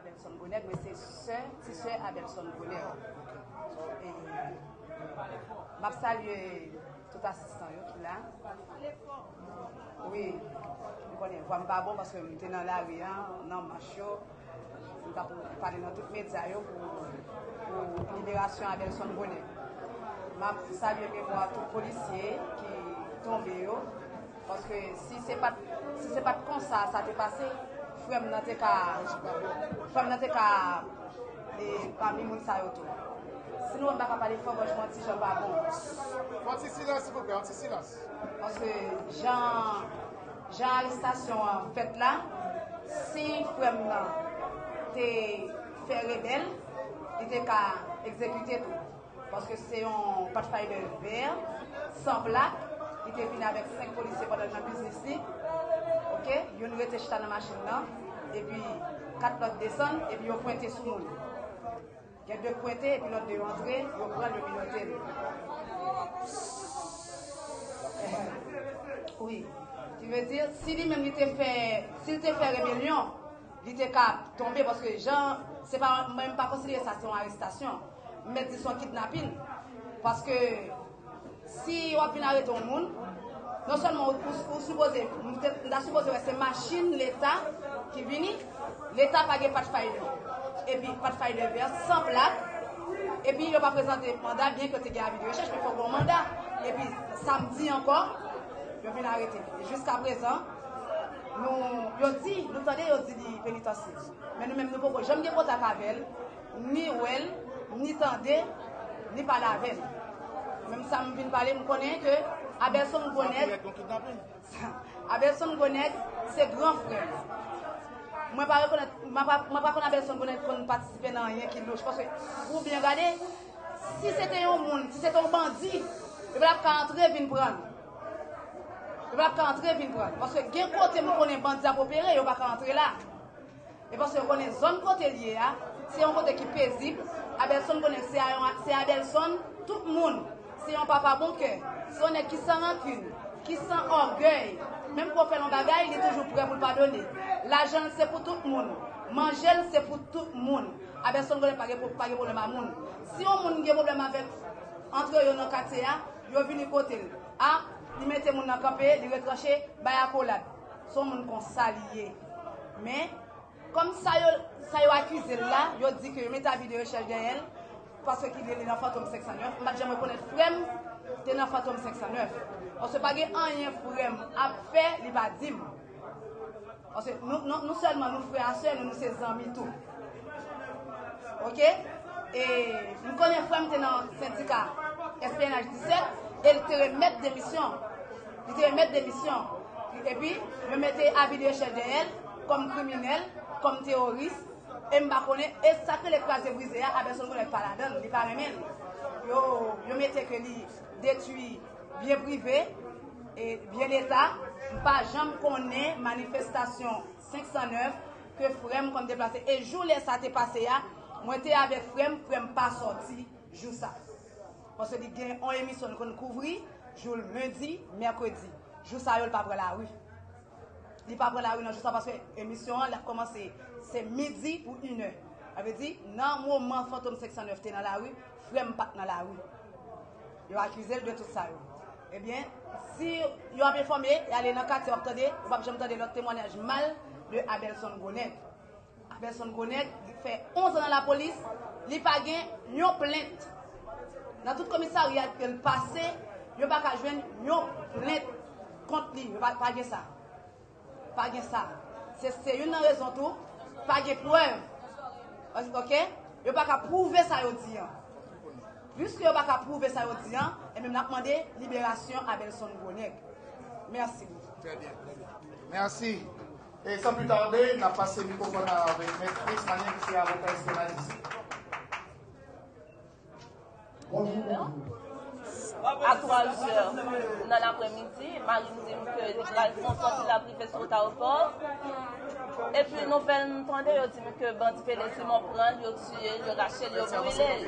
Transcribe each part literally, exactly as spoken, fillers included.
Abelson Bonèg, mwen se sè, ti sè Abelson Bonèg. E m ap salye tout asistan yo ki la. Wi, m konnen vwa m pa bon paske m te nan lari a, nan mach yo. M t ap pale nan tout medya yo pou, pou liberasyon Abelson Bonèg. M ap salye memwa tout polisye ki tonbe yo. Paske si se pa t, si se pa t konsa sa te pase, frè m nan te ka, frè m nan te ka e pami moun sa yo tou. Si nou wè m pa ka pale fò, franchman, ti jan pa bon. Yon ti silans, silvouplè, yon ti silans. Paske jan, jan arestasyon an fèt la, si frè m nan te fè rebèl, li te ka egzekite tou. Paske se yon Pathfinder vè, san plak. Li te vin avèk senk polisye pandan l nan biznis li. Oke? Youn rete chita nan machin nan. Epi kat lòt desann, epi yo pwente sou moun. Gen de k pwente, epi lòt de yo antre, yo pran l, yo menote l. Wi. Ki vle di, si li menm li te fè, si l te fè rebelyon, li te ka tonbe, paske jan, se pa, mwen m pa konsidere sa se yon arestasyon. M mèt di se yon kidnapin. Paske si w ap vin arete yon moun, non sèlman ou, ou, ou sipoze, m te, m ta sipoze wè se machin Leta ki vini, Leta pa gen Pathfinder. Epi Pathfinder vè, san plak, epi yo pa prezante manda, byen ke yo te gen avi de rechèch, men fòk gen yon manda. Epi samdi ankò, yo vin arete. E jiskaprezan, nou, yo di, nou tande yo di li penitansye. Men nou menm nou poko janm gen kontak avè l, ni wè l, ni tande, ni pale avè l. Menm sa m vin pale, m konnen ke Abelson Gwonèg, Abelson Gwonèg se gran frè m. Mwen pa rekonèt, mwen pa, mwen pa konn Abelson Gwonèg konn patisipe nan anyen ki louch. Paske, pou w byen gade, si se te yon moun, si se te yon bandi, yo pa t ap ka antre vin pran l. Yo pa t ap ka antre vin pran l. Paske gen kote m konnen bandi ap opere, yo pa ka antre la. E paske yo konnen zòn kote l ye a, se yon kote ki pezib. Abelson konnen se a, se Abelson tout moun. Se yon papa bon kè. Se yon nèg ki san rankin, ki san ògèy. Menm pou w fè l yon bagay, li toujou prè pou l padone. Lajan l se pou tout moun. Manje l se pou tout moun. Abelson konnen pa gen, pa gen pwoblèm a moun. Si yon moun gen pwoblèm avèk, antre yo nan katye a, yo vini kote l. A, li mete moun nan kanpe, li retranche, bay akolad. Se yon moun konsa li ye. Men, kòm sa yo, sa yo akize l la, yo di ke yo mete avi de rechèch dèyè l, paske ki li nan Fantom senk san nèf, m pa t janm rekonèt frè m te nan Fantom senk san nèf. Paske pa gen anyen frè m ap fè, li pa di m. Paske nou, nou, nou sèlman, nou frè a sè, nou, nou se zanmi tou. Oke? E m konnen frè m te nan sendika S P N H disèt, e l te remèt demisyon. Li te remèt demisyon. Epi, yo mete avi de rechèch dèyè l kòm kriminèl, kòm teworis, e m pa konnen, e sa k rele kraze brize a, Abelson Gwonèg pa ladan l, li pa renmen l. Yo, yo mete ke li detwi byen prive, e byen Leta, m pa janm konnen manifestasyon senk san nèf ke frè m konn deplase. E jou lè sa te pase a, mwen te avèk frè m, frè m pa sòti jou sa. Paske li gen yon emisyon li konn kouvri jou lendi, mèkredi. Jou sa yo, li pa pran lari. Li pa pran lari nan jou sa paske emisyon an, l ap kòmanse se midi pou inè. Sa vle di, nan moman Fantom senk san nèf te nan lari, frè m pa t nan lari. Yo akize l de tout sa yo. Ebyen, si yo ap enfòme, y ale nan katye, w ap tande, ou p ap janm tande lòt temwayaj mal de Abelson Gwonèg. Abelson Gwonèg fè onz an nan lapolis, li pa gen yon plent. Nan tout komisarya ke l pase, yo pa ka jwenn yon plent kont li. Yo pa, pa gen sa. Pa gen sa. Se, se youn nan rezon tou, pa gen prèv. Oke? Yo pa ka pwouve sa yo di an. Piske yo pa ka pwouve sa yo di an, ebyen, n ap mande liberasyon Abelson Gwonèg. Mèsi. Très bien, très bien. Merci. Et sans plus tarder, n ap pase mikwofòn nan avèk Mèt Fritz Malien ki se avoka S P N H disèt. Bonjou. A twa zè nan laprèmidi, mari m di m ke li pral pran sòti, l ap rive sou wout ayewopò. Epi nouvèl m tande, yo di m ke bandi Pele Simon pran l, yo tiye l, yo rache l, yo brile l.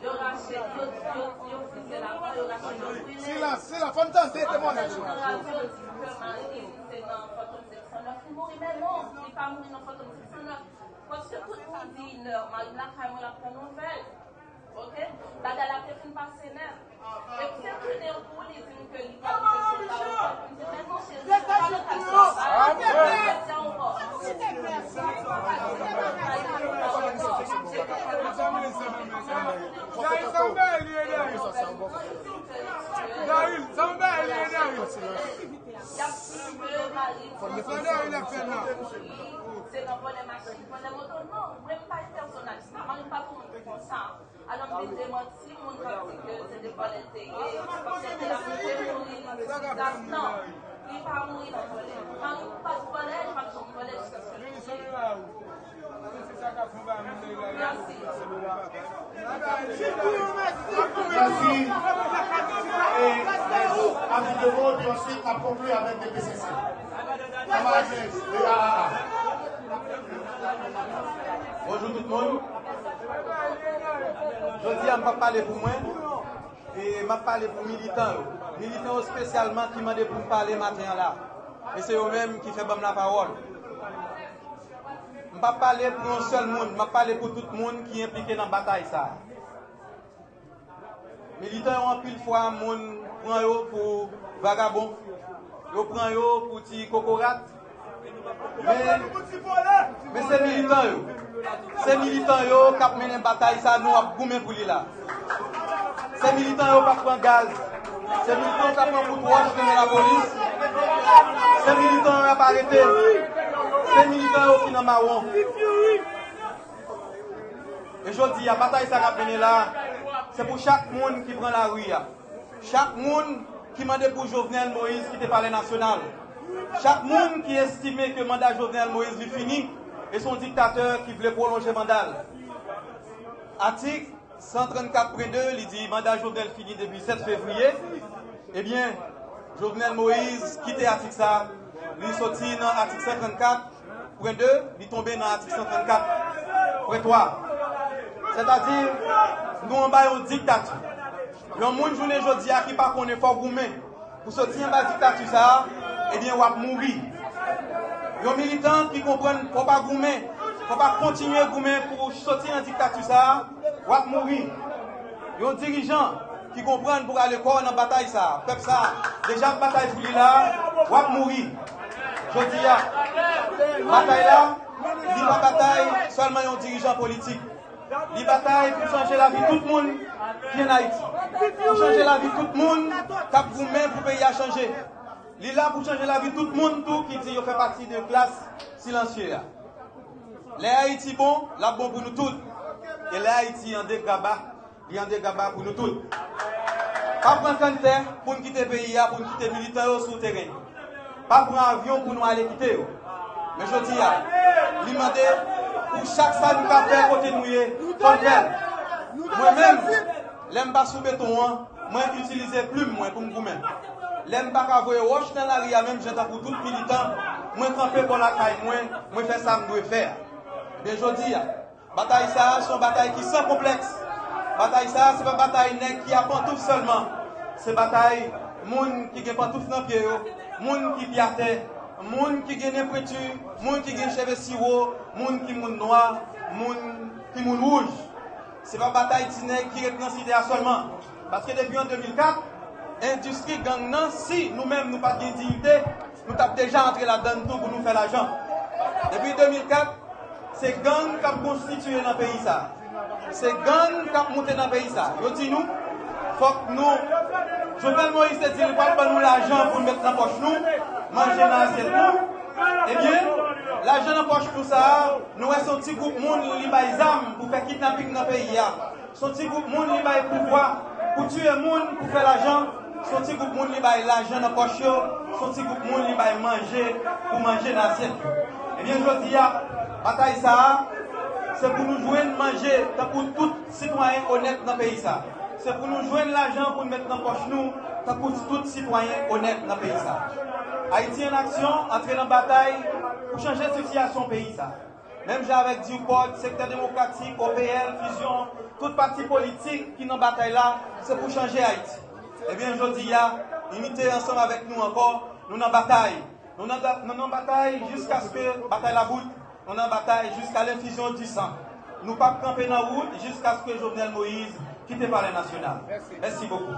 Yo rache l, yo, yo, yo fizye l avan, yo rache l, yo brile l. Sila, sila, fò m tande temwayaj ou. Nan radyo, yo di m ke mari m se nan Fantom sèt san nèf li mouri, men non, li pa mouri nan Fantom sèt san nèf. Paske tout moun di lè mari m lakay mwen, l ap pran nouvèl. Oke? Bagay la te fin pase nèt. Epi se tounen pou li di m ke li pral rive sou wout ayewopò. M di, men non, cheri, se pa nan ka sa. Sa pa nan ka sa ankò. Daryl, sa yon bagay li ye, Daryl. Y ap di ke mari m se nan vòlè machin, vòlè moto. Non, mwen m pa yon pèsonaj sa, mari m pa yon moun konsa. Alò m vin demanti moun k ap di ke se de vòlè l te ye, paske l te la pou te mouri, li te sou gaz. Non, li pa mouri nan vòlè. Mari m pa t vòlè, li p ap janm vòlè jiskaske l mouri. Mèsi. E, avi de vòt, e answit, n ap konkli avèk de P C C. Kamarad James, de A A A. Bonjou tout moun. Jodi a, m p ap pale pou mwen. E m ap pale pou militan yo. Militan yo espesyalman ki mande pou m pale maten an la. E se yo menm ki fè ban m lapawòl. M p ap pale pou yon sèl moun, m ap pale pou tout moun ki enplike nan batay sa a. Militan yo anpil fwa moun pran yo pou vagabon, yo pran yo pou ti kokorat, men, men se militan yo. Se militan yo k ap mennen batay sa nou ap goumen pou li la. Se militan yo k ap pran gaz. Se militan yo k ap pran kout wòch nan men lapolis. Se militan yo y ap arete. Se militan yo ki nan mawon. E jodi a, batay sa k ap mennen la, se pou chak moun ki pran lari a. Chak moun ki mande pou Jovenel Moïse kite Palè Nasyonal. Chak moun ki estime ke manda Jovenel Moïse li fini e se yon diktatè ki vle pwolonje manda l. Atik san trannkat pwen de, li di manda Jovenel fini depi sèt fevriye. Ebyen, Jovenel Moïse kite atik sa, li soti nan atik san trannkat pwen de, li tonbe nan atik san trannkat pwen twa. Sètadi, nou anba yon diktati. Yon moun jounen jodi a ki pa konnen fò w goumen pou soti anba diktati sa a, ebyen, w ap mouri. Yon militan ki konprann fò w pa goumen, fò w pa kontinye goumen pou w soti nan diktati sa a, w ap mouri. Yon dirijan ki konprann pou rale kò w nan batay sa a, pèp sa a deja ap batay pou li la, w ap mouri. Jodi a, batay la, li pa batay sèlman yon dirijan politik. Li batay pou chanje lavi tout moun ki ann Ayiti. Pou chanje lavi tout moun k ap goumen pou peyi a chanje. Li la pou chanje lavi tout moun tou ki di yo fè pati de klas silansye a. Lè Ayiti bon, l ap bon pou nou tout. E lè Ayiti an degraba, li an degraba pou nou tout. Pa pran kanntè pou n kite peyi a, pou n kite militan yo sou teren. Pa pran avyon pou nou ale kite yo. Men jodi a, li mande pou chak sa nou ka fè kote nou ye, fò n fè l. Mwen menm, lè m pa sou beton an, mwen itilize plim mwen pou m goumen. Lè m pa ka voye wòch nan lari a menm jan tankou tout militan, mwen kanpe bò lakay mwen, mwen fè sa m dwe fè a. Men jodi a, batay sa a se yon batay ki san konplèks. Batay sa a se pa batay nèg ki a pantouf sèlman. Se batay moun ki gen pantouf nan pye yo, moun ki pye atè, moun ki gen nen pwenti, moun ki gen cheve siwo, moun ki moun nwa, moun ki moun wouj. Se pa batay ti nèg ki ret nan site a sèlman. Paske depi an de mil kat, endistri gang nan, si nou menm nou pa t gen diyite, nou t ap deja antre ladan l tou pou nou fè lajan. Depi de mil kat, se gang k ap konstitiye nan peyi sa a. Se gang k ap moute nan peyi sa a. Yo di nou, fòk nou, Jovenel Moïse te di li pral ban nou lajan pou n met nan pòch nou, manje nan asyèt nou. Ebyen, lajan nan pòch nou sa a, nou wè se yon ti gwoup moun li bay zam pou fè kidnaping nan peyi a. Se yon ti gwoup moun li bay pouvwa pou tiye moun, pou fè lajan. Se yon ti gwoup moun li bay lajan nan pòch yo. Se yon ti gwoup moun li bay manje pou manje nan asyèt yo. Ebyen, jodi a, batay sa a, Se pou nou jwenn manje tankou tout sitwayen onèt nan peyi sa. Se pou nou jwenn lajan pou n met nan pòch nou tankou tout sitwayen onèt nan peyi sa. Ayiti an Aksyon antre nan batay pou chanje sitiyasyon peyi sa. Menm jan avèk DIRPOD, Sektè Demokratik, O P L, Fizyon, tout pati politik ki nan batay la, se pou chanje Ayiti. Ebyen, jodi a, inite ansanm avèk nou ankò, nou nan batay. Nou nan, nou nan batay jiskaske batay la bout, nou nan batay jiska lenfizyon di san. Nou p ap kanpe nan wout jiskaske Jovenel Moïse kite Palè Nasyonal. Mèsi bokou.